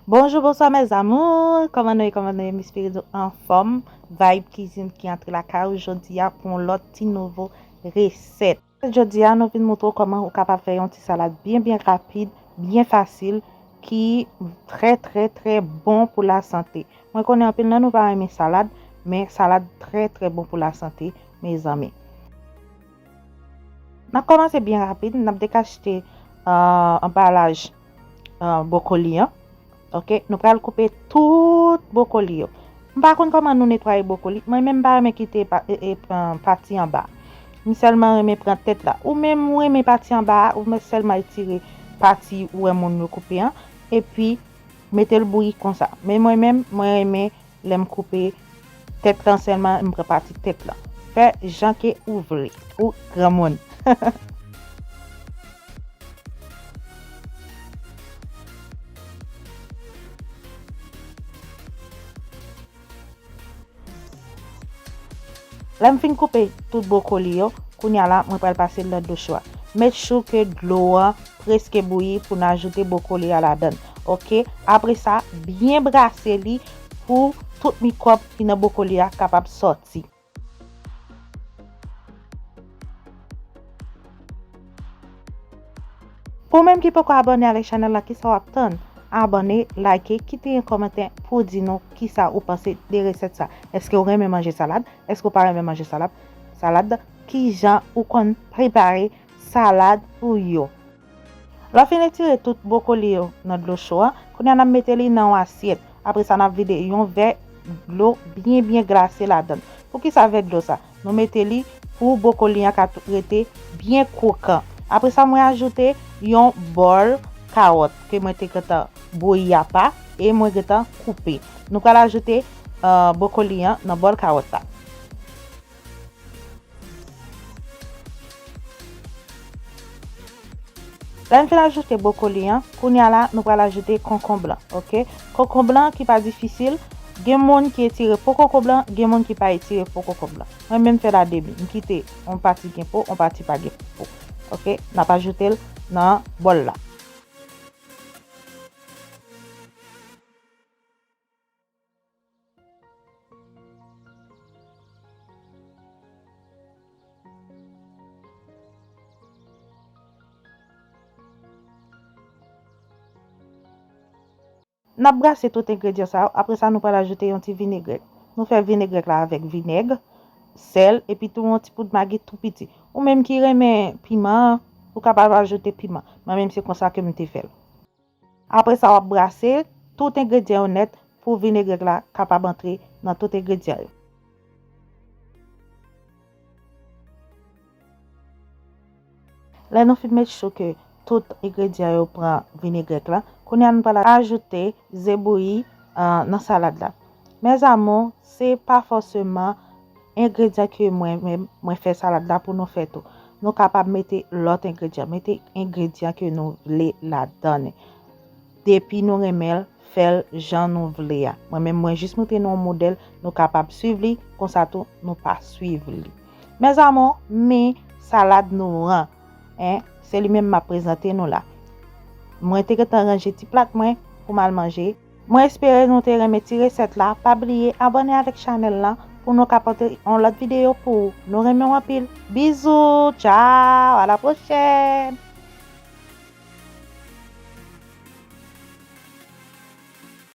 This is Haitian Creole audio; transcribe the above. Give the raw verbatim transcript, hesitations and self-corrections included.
Bonjou, bonswa mes amours. Kòman nou ye, kòman nou ye? M espere nou anfòm. Vibe Cuisine ki antre lakay ou jodi a pou yon lòt ti nouvo resèt. Jodi a nou vin montre w kòman ou kapab fè yon ti salad byen byen rapid, byen fasil, ki trè trè trè bon pou lasante. Mwen konnen anpil nan nou pa renmen salad, men salad trè trè bon pou lasante, mezanmi. N ap kòmanse byen rapid, n ap dekachte uh, anbalaj uh, bwokoli an. Ok, nou pral koupe tout bwokoli yo. M pa konn kòman nou netwaye bwokoli, mwen menm m pa renmen kite pa, e, e, uh, pati anba. M sèlman renmen pran tèt la. Ou menm ou renmen pati anba a, ou sèlman etire pati ou wè moun yo koupe an, epi mete l bouyi konsa. Men mwen menm, mwen renmen lè m koupe tèt lan sèlman, m pran pati tèt lan. Fè jan ke ou vle, ou granmoun. Lè m fin koupe tout bwokoli yo, kounye a la, mwen pral pase l nan dlo cho a. Make sure ke dlo an preske bouyi pou n ajoute bwokoli a ladan l. Ok? Apre sa, byen brase li pou tout mikwòb ki nan bwokoli a kapab sòti. Pou menm ki poko abòne avèk chanèl la, kisa w ap tann? Abòne, like, kite yon kòmantè pou di nou kisa ou panse de resèt sa. Èske w renmen manje salad? Èske w pa renmen manje salad? Salad, kijan ou konn prepare salad ou yo? Lè w fin etire tout bwokoli yo nan dlo cho a, kounye a n ap mete li nan yon asyèt. Apre sa, n ap vide yon vè dlo byen byen glase ladan l. Poukisa vè dlo sa? Nou mete li pou bwokoli an ka tou- rete byen kwokan. Apre sa, mwen ajoute yon bòl kawòt ke mwen te gentan bouyi apa e mwen gentan koupe. Nou pral ajoute uh, bwokoli an nan bòl kawòt la. Lè n fin ajoute bwokoli an, kounye a la, nou pral ajoute konkonb lan, ok? Konkonb lan ki pa difisil, gen moun ki etire po konkonb lan, gen moun ki pa etire po konkonb lan. Mwen menm fè l a demi, m kite yon pati gen po, yon pati pa gen po, ok? N ap ajoute l nan bòl la. N ap brase tout engredyan sa yo. Apre sa, nou pral ajoute yon ti vinegrèt. Nou fè vinegrèt la avèk vinèg, sèl, epi tou yon ti poud magi tou piti. Ou menm ki renmen piman, ou kapab ajoute piman. Mwen menm se konsa ke m te fè l. Apre sa, w ap brase tout engredyan yo nèt pou vinegrèt la kapab antre nan tout engredyan yo. Lè nou fin make sure ke tout engredyan yo pran vinegrèt la, kounye a nou pral ajoute ze bouyi uh, nan salad la. Mes amours, se pa fòseman engredyan ke mwen menm mwen fè salad la pou nou fè tou. Nou kapab mete lòt engredyan, mete engredyan ke nou vle ladan l. Depi nou renmen l, fè l jan nou vle a. Mwen menm mwen jis montre nou yon modèl, nou kapab swiv li, konsa tou nou pa swiv li. Mes amours, men salad nou an, en, se li menm m ap prezante nou la. Mwen te gentan ranje ti plat mwen pou m al manje. Mwen espere nou te renmen ti resèt la. Pa bliye abòne avèk chanèl lan pou nou ka pote yon lòt videyo pou ou. Nou renmen w anpil. Bizou, tchaw, a la pwochèn!